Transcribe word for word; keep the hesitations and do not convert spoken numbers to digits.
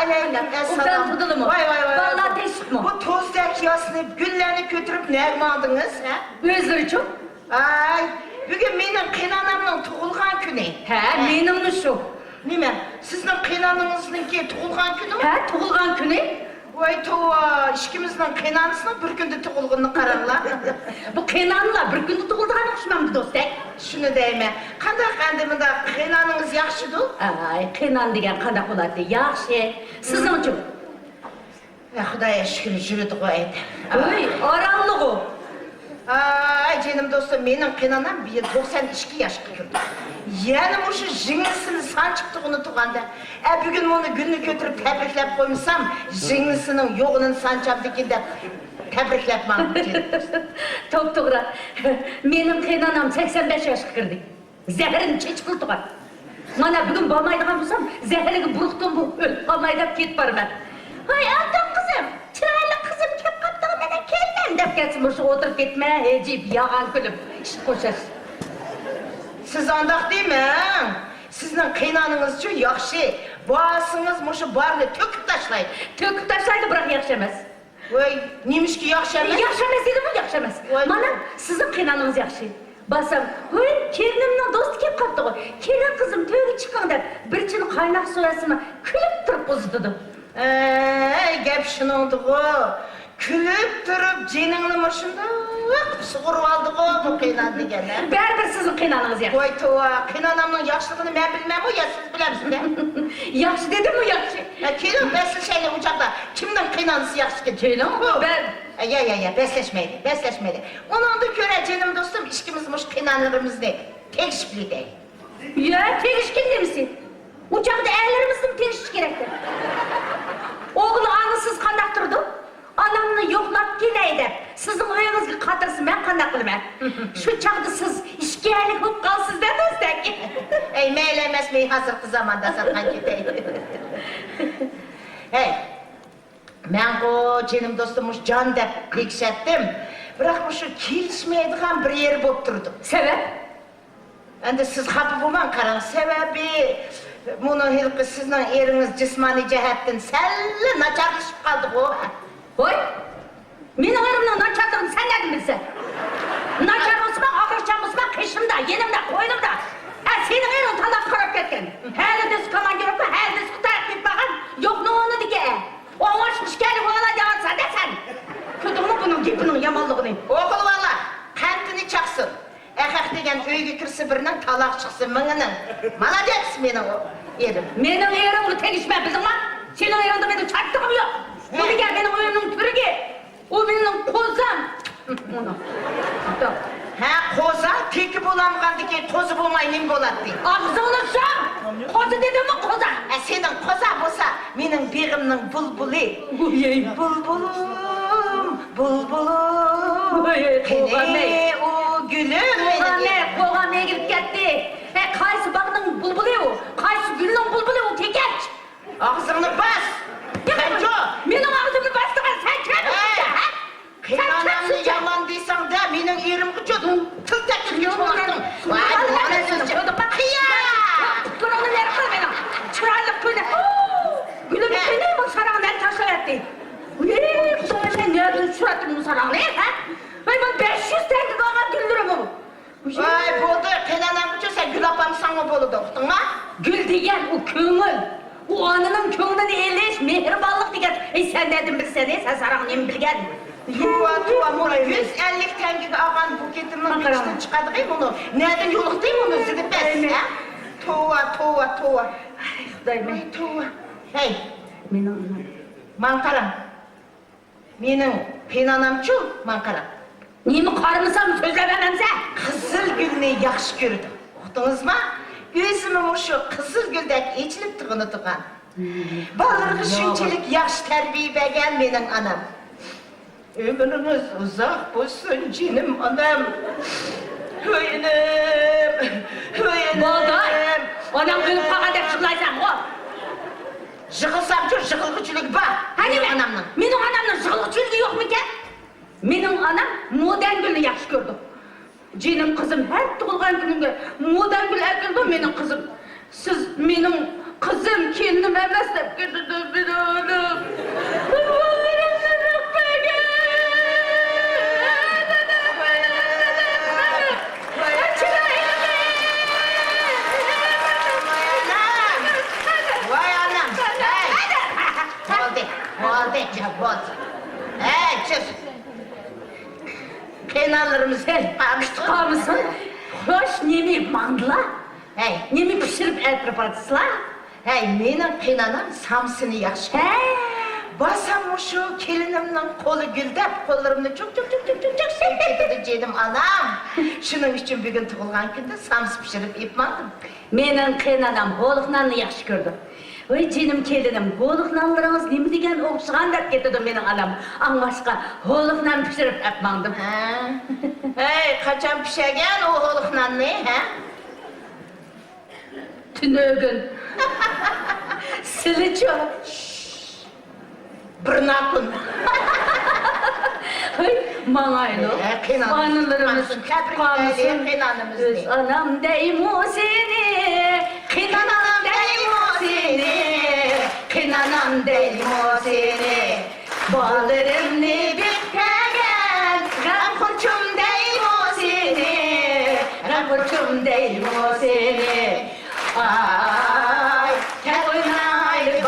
ئەلەيكۇم ئەسسالام. ئوبدان تۇردىلىمۇ؟ ۋاي، ۋاي، ۋاي، بالىلار ۋاي. تىنچلىقمۇ؟ بۇ توزدەك ياسىنىپ، گۈللەرنى كۆتۈرۈپ نەگە ماڭدىڭىز، ھە؟ ئۆزلىرىچۇ؟ ئاي، بۈگۈن مېنىڭ قېينانامنىڭ تۇغۇلغان كۈنى. ھە، ھە. مېنىڭمۇ شۇ. نېمە، سىزنىڭ قېينانىڭىزنىڭكى تۇغۇلغان كۈنىمۇ؟ ھە، تۇغۇلغان كۈنى. ۋاي توۋا، ئىككىمىزنىڭ قېينانىسىنىڭ بىر كۈندە تۇغۇلغىنىنى قاراڭلار. بۇ قېينانىلار بىر كۈندە تۇغۇلىدىغان ئوخشىمامدۇ، دوستەك؟ شۇنى دەيمەن. قانداق ئەمدى مۇنداق قېينانىڭىز ياخشىدۇ؟ ئاي، قېينان دېگەن قانداق بولاتتى؟ ياخشى. سىزنىڭچۇ؟ ئە، خۇدايا شۈكۈر، يۈرىدىغۇ ئەيدە. ۋوي، ئارانلىغۇ. ئاي، جېنىم دوستۇم، مېنىڭ قېينانام بۇ يىل توقسان ئىككى ياشقا كىردى. يەنە مۇشۇ يىڭنىسىنى سانچىپ تۇغىنى تۇغاندا. ئە، بۈگۈن مۇنى گۈلنى كۆتۈرۈپ تەبرىكلەپ قويمىسام، يىڭنىسىنىڭ يوغىنىنى سانچامدىكىن دەپ تەبرىكلەپ ماڭدى. توپتوغرا. مېنىڭ قېينانام سەكسەن بەش ياشقا كىردى. زەھىرىنى چېچىقلىتىۋات. مانا بۈگۈن بارمايدىغان بولسام، زەھىرىگە بۇرۇقتىن بۇرۇق ئۆلۈپ قالماي دەپ كېتىپ بارىمەن. ھاي ئاتاق قىزىم، چىرايلىق قىزىم كەپ قاپتىغۇ، مانا كەلگەن دەپ كەتسە، مۇشۇ ئولتۇرۇپ كەتمە، ھەجىپ ياغان كۈلۈپ ئىش قوشاش. سىز ئانداق دېمەڭ. سىزنىڭ قېينانىڭىزچۇ ياخشى. بارسىڭىز مۇشۇ بارنى تۆكۈپ تاشلايدۇ. تۆكۈپ تاشلايدۇ، بىراق ياخشى ئەمەس. ۋاي، نېمىشقا ياخشى ئەمەس؟ ياخشى ئەمەس دېدىمغۇ، ياخشى ئەمەس. ۋاي. مانا، سىزنىڭ قېينانىڭىز ياخشى. بارسام، ھوي، كېلىنىمنىڭ دوستى كېلىپ قاپتىغۇ. كېلىن قىزىم، تۆرگە چىقىڭ دەپ، بىر چىنە قايناق سۇ ئەتسىمۇ، كۈلۈپ تۇرۇپ ئۇزىتىدۇ. ئەي، گەپ شۇنىڭدىغۇ. كۈلۈپ تۇرۇپ جېنىڭنى مۇشۇنداق سۇغۇرۇۋالدىغۇ بۇ قېينان دېگەن، ھە؟ بەرىبىر سىزنىڭ قېينانىڭىز ياخشى. ۋاي توۋا، قېينانامنىڭ ياخشىلىقىنى مەن بىلمەيمۇ يا سىز بىلەمسىز دە؟ ياخشى دېدىممۇ ياخشى؟ ھە، كېلىڭ، بەسلىشەيلى ئۇ چاغدا. كىمنىڭ قېينانىسى ياخشىكىن؟ كېلىڭ، ھۇ. بەر. ئە، يا، يا، يا، بەسلەشمەيلى، بەسلەشمەيلى. ئۇنىڭدىن كۆرە جېنىم دوستۇم، ئىككىمىز مۇشۇ قېينانىلىرىمىزنى تېگىشىپ يېتەيلى. يا، تېگىشكىن نېمىسى؟ ئۇ چاغدا ئەرلىرىمىزنىمۇ تېگىشىش كېرەكتى. ئوغۇل ئانىسىز قانداق تۇرىدۇ؟ ئانامنى يوقلاپ كېلەي دەپ، سىزنىڭ ئۆيىڭىزگە قاترىسا مەن قانداق قىلىمەن؟ شۇ چاغدا سىز ئىككى ئەرلىك بولۇپ قالىسىز-دە، دوستەك. ئەي، مەيلى ئەمەسمۇ، ھازىرقى زاماندا ساتقان كېتەي. ھەي، مەنغۇ جېنىم دوستۇم مۇشۇ جان دەپ تېگىشەتتىم. بىراق مۇشۇ كېلىشمەيدىغان بىر يېرى بولۇپ تۇرىدۇ. سەۋەب؟ ئەمدى سىز خاپا بولماڭ، قاراڭ، سەۋەبى، مۇنۇ ھېلىقى سىزنىڭ ئېرىڭىز جىسمانىي جەھەتتىن سەللا ناچارلىشىپ قالدىغۇ. ھوي! مېنىڭ ئېرىمنىڭ ناچارلىقىنى سەن نەدىن بىلىسەن؟ ناچار بولسىمۇ، ئاغرىقچان بولسىمۇ، قېشىمدا، يېنىمدا، قوينۇمدا. ھە، سېنىڭ ئېرىڭ تالاغا قاراپ كەتكەن. ھەلى دېسە كوماندىروپكا، ھەلى دېسە خىتايغا كېتىپ بارغان. يوقنىڭ ئورنىدىكى ئە. ئوڭۇشلۇق ئىكەنلىك ۋالا دەۋاتسا دە سەن. كۆردۈڭمۇ بۇنىڭ گېپىنىڭ يامانلىقىنى؟ ئوغۇل بالا، قەنتىنى چاقسۇن. ئەخەق دېگەن ئۆيگە كىرسە بىرنىڭ، تالاق چىقسا مىڭىنىڭ. مالادېس مېنىڭ ئېرىم. مېنىڭ ئېرىمغا تېگىشمە، بىلدىڭما؟ سېنىڭ ئېرىڭدە مېنىڭ چاتىقىم يوق. بۇ دېگەن مېنىڭ ئۆيۈمنىڭ تۈۋرۈكى. ئۇ مېنىڭ قوزام. ھە، قوزا، تېكى بولالمىغاندىكىن قوزا بولماي نېمە بولاتتى؟ ئاغزىڭنى ئاچساڭ! قوزا دېدىممۇ، قوزا! ھە، سېنىڭ قوزا بولسا، مېنىڭ بېغىمنىڭ بۇلبۇلى. ئۇيەي. بۇلبۇلۇم، بۇلبۇلۇم. ئۇيەي، قېنى قوغامەي. ئۇ گۈلۈم مېنىڭ. قوغامەي، قوغامەي ئېگىلىپ كەتتى. ھە، قايسى باغنىڭ بۇلبۇلى ئۇ؟ قايسى گۈلنىڭ بۇلبۇلى ئۇ، تېكەچ؟ ئاغزىڭنى باس! يا، سەنچۇ؟ مېنىڭ ئاغزىمنى باستىغان سەن كىم؟ ھەي! ھە؟ قېينانامنى يامان دېسەڭ دە، مېنىڭ ئېرىمغىچۇ تىل تەگكۈزگىچە بولاتتىڭ. ۋاي، بۇ ئانا سۆزچە. قىيا! پۇتلىرىڭنى نېرى قىل مېنىڭ. چىرايلىق كۈنى. گۈلۈم، قېنى بۇ ساراڭنى نەدە تاشلاۋەتتى؟ ۋىي، خۇدايىم، مەن نەدىن ئۇچراتتىم بۇ ساراڭنى، ھە؟ ۋاي، مانا بەش يۈز تەڭگىگە ئالغان گۈللىرىم ئۇ. ۋاي، بولدى، قېينانامغىچۇ سەن گۈل ئاپارمىساڭمۇ بولىدۇ، ئۇقتۇڭما؟ گۈل دېگەن ئۇ كۆڭۈل. ئۇ ئانىنىڭ كۆڭلىنى ئېلىش، مېھرىبانلىق دېگەن. ئەي، سەن نەدىن بىلىسەن، ئەي، سەن ساراڭ نېمە بىلگەن؟ توۋا، توۋا، مۇنۇ يۈز ئەللىك تەڭگىگە ئالغان بۇكېتىمنىڭ بېشىدىن چىقادىغى مۇنۇ. نەدىن يولۇقتى مۇنۇ زىدىپەس، ھە؟ توۋا، توۋا، توۋا. ئاي، خۇدايىم. ۋاي، توۋا. ھەي. مېنىڭ ئانام. ماڭا قاراڭ. مېنىڭ قېينانامچۇ، ماڭا قاراڭ. نېمە قارىمىسام سۆزلەۋەرمەمسەن؟ قىزىل گۈلنى ياخشى كۆرىدۇ. ئۇقتىڭىزما؟ ئۆزىمۇ مۇشۇ قىزىل گۈلدەك ئېچىلىپ تۇغىنى تۇغان. بالىلىرىغا شۇنچىلىك ياخشى تەربىيە بەرگەن مېنىڭ ئانام. ئۆمرىڭىز ئۇزاق بولسۇن، جېنىم ئانام. ھۆينىم، ھۆينىم. بولدى. ئاناڭ ئۆلۈپ قالغاندەك يىغلايسەنغۇ. يىغلىسامچۇ، يىغلىغۇچىلىكى بار. ھە، نېمە؟ مېنىڭ ئانامنىڭ. مېنىڭ ئانامنىڭ يىغلىغۇچىلىكى يوقمىكەن؟ مېنىڭ ئانام مودەن گۈلنى ياخشى كۆرىدۇ. جېنىم قىزىم ھەر تۇغۇلغان كۈنۈڭگە مودەن گۈل ئەكېلىدۇ مېنىڭ قىزىم. سىز مېنىڭ قىزىم، كېلىنىم ئەمەس دەپ كېتىدۇ مېنىڭ بولدى. ھەي، چىر. قېيىنئانىلىرىمىز كۈتۈپ قالمىسۇن. خوش، نېمە يەپ ماڭدىلا؟ ھەي. نېمە پىشۇرۇپ ئەتىرىپ بارىسىلا؟ ھەي، مېنىڭ قېيىنئانام سامسىنى ياخشى كۆرىدۇ. ھە. بارسام مۇشۇ كېلىنىمنىڭ قولى گۈلدەپ، قوللىرىمنى چۇق، چۇق، چۇق سۆيۈپ كېتىدۇ، جېنىم ئانام. شۇنىڭ ئۈچۈن بۈگۈن تۇغۇلغان كۈندە سامسا پىشۇرۇپ ئېلىپ ماڭدىم. مېنىڭ قېيىنئانام ھولۇق ناننى ياخشى كۆرىدۇ. ۋاي جېنىم كېلىنىم، ھولۇق نانلىرىڭىز نېمە دېگەن ئوخشىغان دەپ كېتىدۇ مېنىڭ ئانام. ئاڭلاشقا ھولۇق نان پىشۇرۇپ ئەپ ماڭدىم. ھە. ھەي، قاچان پىشەرگەن ئۇ ھولۇق ناننى، ھە؟ تۈنۈگۈن. سىلىچۇ؟ بىر ناكۇن. ھەي، ماڭايلۇق. ھە، قېيىنئانىمىز. ئانىلىرىمىز قانسۇن، تەبرىكلەيلى قېيىنئانىمىزنى. ئۆز ئانام دەيمۇ سېنى، قېيىنئانام دەيمۇ سېنى، قېيىنئانام دەيمۇ سېنى. بالىلىرىمنى بېقىپ كەلگەن غەمخورچۇم دەيمۇ سېنى، غەمخورچۇم دەيمۇ سېنى. ئاي، كەل ئوينايلى،